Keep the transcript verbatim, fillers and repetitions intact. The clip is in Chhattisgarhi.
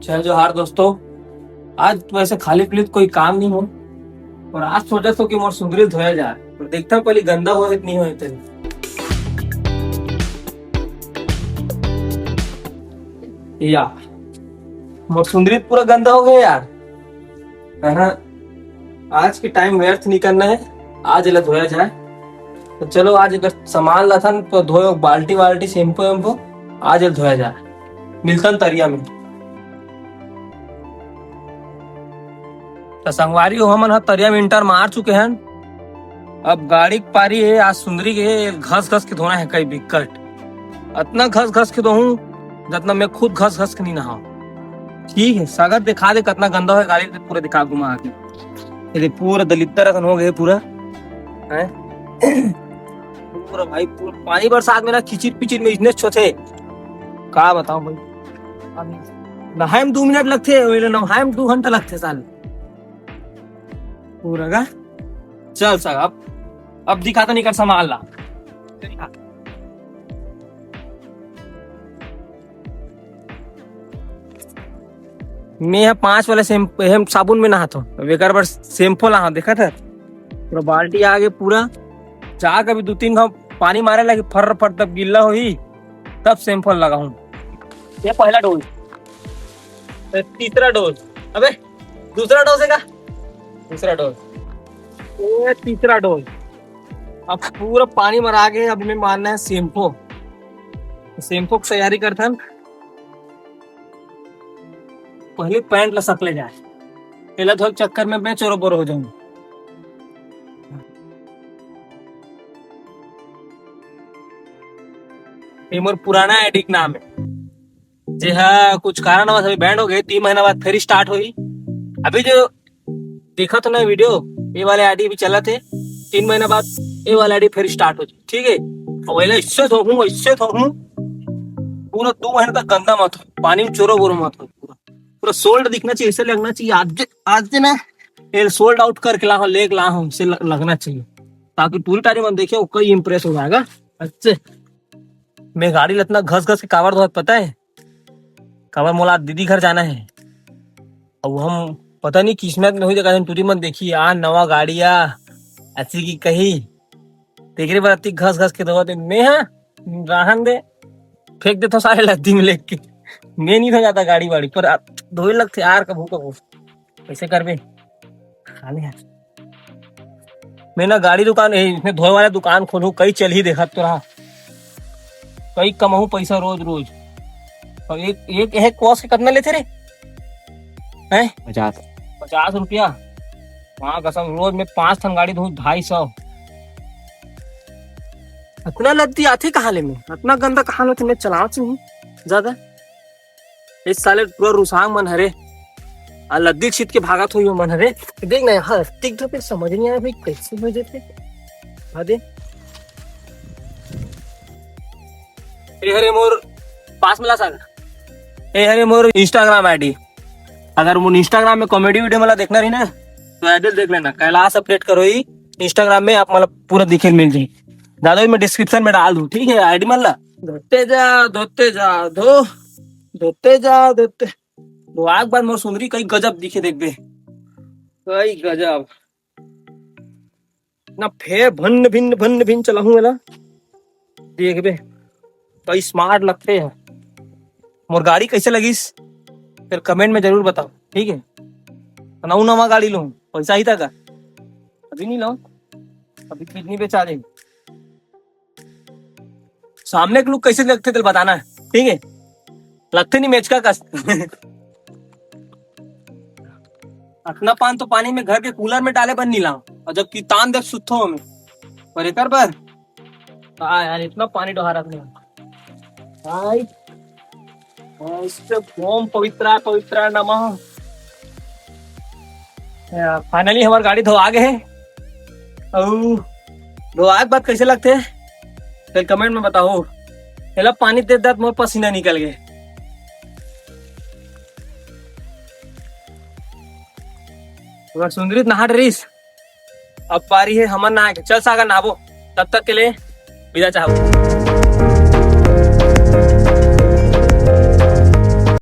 चल जोहार दोस्तों, आज तो वैसे खाली पीली कोई काम नहीं हो, और आज सोचा तो कि मोर सुंदरी धोया जाए, तो देखता हूँ पहले गंदा हो कि नहीं हो तेरे। या, मोर सुंदरी पूरा गंदा हो गया यार। हाँ, आज के टाइम व्यर्थ नहीं करना है, आज एला धोया जाए। तो चलो, आज अगर सामान लाथन तो धोए, बाल्टी वाल्टी, शैम्पू वैम्पू, आज एला धोया जाए। मिलतन तरिया में। तो संगवारी हो, हमन ह तरिया में इंटर मार चुके हन। अब गाड़ी के पारी है, आज सुंदरी के घस घस के धोना है कई बिकट। अतना घस घस के धोहूं, जतना मैं खुद घस घस के नहीं नहाऊं। ठीक है, सगत दिखा दे, कितना गंदा है गाड़ी, पूरा दिखा घुमा के। ये देख, पूरा दलिद्दर असन हो गए पूरा, हैं? पूरा भाई, पूरा पानी बरसात में ना, किचिर पिचिर में इतने छोटे, का बताऊं भाई। अब नहाए में दो मिनट लगते, ओइला नहाए में दो घंटा लगते साले। पूरा का चल सक, अब, अब दिखा तो निकल सामान ला। मैं ह पाँच वाला शैम्प-, हम साबुन में नहात हूँ, अब एकर बर शैम्पू ला हूँ, देखत है पूरा बाल्टी आगे पूरा। जा कभी दो तीन घाव पानी मारे लगी, फर फर तब गिल्ला होही, तब शैम्पू लगाऊं। ये पहला डोज, ये तीसरा डोज, अबे दूसरा डोज है का? दूसरा डोज, ये तीसरा डोज। अब पूरा पानी मरा गए, अब मैं मारना है शैम्पू। शैम्पू की तैयारी करथन। पहले पैंट ला सकले जाए, एला धोए के चक्कर में मैं चोरो बोरो हो जाऊंगा। ये मोर पुराना आईडी के नाम है, जे हा कुछ कारणवश अभी बैंड हो गए, तीन महीना बाद फिर स्टार्ट होई। अभी जो देखत हो ना वीडियो, ये वाले आईडी भी चलत है, तीन महीना बाद ये वाला आईडी फिर स्टार्ट हो जाए, ठीक है? और वैला इससे धोहूं, इससे धोहूं, पूरा दो महीने तक गंदा मत हो, पानी में चोरो बोरो मत हो, पूरा, पूरा सोल्ड दिखना चाहिए, ऐसे लगना चाहिए आज, आज ना ये सोल्ड आउट करके ला हूं, लेके ला हूं, ऐसे ल-, लगना चाहिए, ताकि टूरी टारी मन देखे, वो कई इम्प्रेस हो जाएगा। अच्छे, मैं गाड़ी ल अतना घस घस के काबर धोत पता है? काबर, मोला दीदी घर जाना है। अब हम पता नहीं किस्मत में हुई, देखा टूरी मन देखी, आ नवा गाड़ी आ, ऐसी की कही, तेकरे बर अति घस घस के धोवत हे। मैं हा रहन दे, फेंक देथो सारे लद्दी में लेके। मैं नहीं धो जाता गाड़ी वाड़ी, पर अब धोए लगथे यार, कभू कभू। कैसे करबे? खा ले यार। मैं ना गाड़ी दुकान, ए, इसमें धोए वाला दुकान खोलूं, कई चलही देखत तो रहा, कई कमाहूं पैसा रोज रोज। और एक, एक, एक वॉश के कितना लेते रे? हैं? पचास। पचास रुपया। वहाँ कसम, रोज में पांच ठन गाड़ी धोऊं, ढाई सौ। अतना लद्दी आथे कहाँ ले में? अतना गंदा कहाँ ले, मैं चलावत नहीं ज्यादा। इस साले पूरा रुसांग मन हरे। आ लद्दी छीत के भागत होई मन हरे। देख ना, हाँ, टिक तो फिर समझ नहीं आया भाई, कैसे हो जाते। हाँ दे। ए हरे मोर पास में ला सागर। ए हरे मोर Instagram आईडी। अगर मोर Instagram में कॉमेडी वीडियो मला देखना रही ना, तो एड्रेस देख लेना, कैलाश अपडेट करो ही Instagram में, आप मतलब पूरा दिखे मिल जाए। दादा, मैं डिस्क्रिप्शन में डाल दूं, ठीक है? आईडी मन ला धोते जा, धोते जा, धो, धोते जा, धोते। धोआ के बाद मोर सुंदरी कई गजब दिखे, देखबे, कई गजब। ना फेर भन्न भिन्न, भन्न भिन्न चलाहूं एला, देखबे, कई स्मार्ट लगते हैं। मोर गाड़ी कैसे लगिस, फिर कमेंट में जरूर बताओ, ठीक है? नऊ नवा गाड़ी लूं, पैसा ही था का? अभी नहीं लो, अभी किडनी बेचा दे। सामने के लुक कैसे लगते तेल बताना है, ठीक है? लगते नहीं मेचका कस। अतना पान तो पानी में घर के कूलर में डाले बन नहीं लाओ, और जबकि तान देख सुत्थो में। और एकर बर, हाँ यार, इतना पानी डोहारत नहीं। भाई, ओम पवित्रा पवित्रा नमः। फाइनली हमार गाड़ी धोआ गए है। अउ धोआ के बाद कैसे लगते हैं, फिर कमेंट में बताओ। एला पानी दे दत मोर पसीना निकल गए। अगर सुंदरी नहा डरिस, अब पारी है हमर नहाए के। चल सागर नहाबो, तब तक के लिए विदा चाहबो।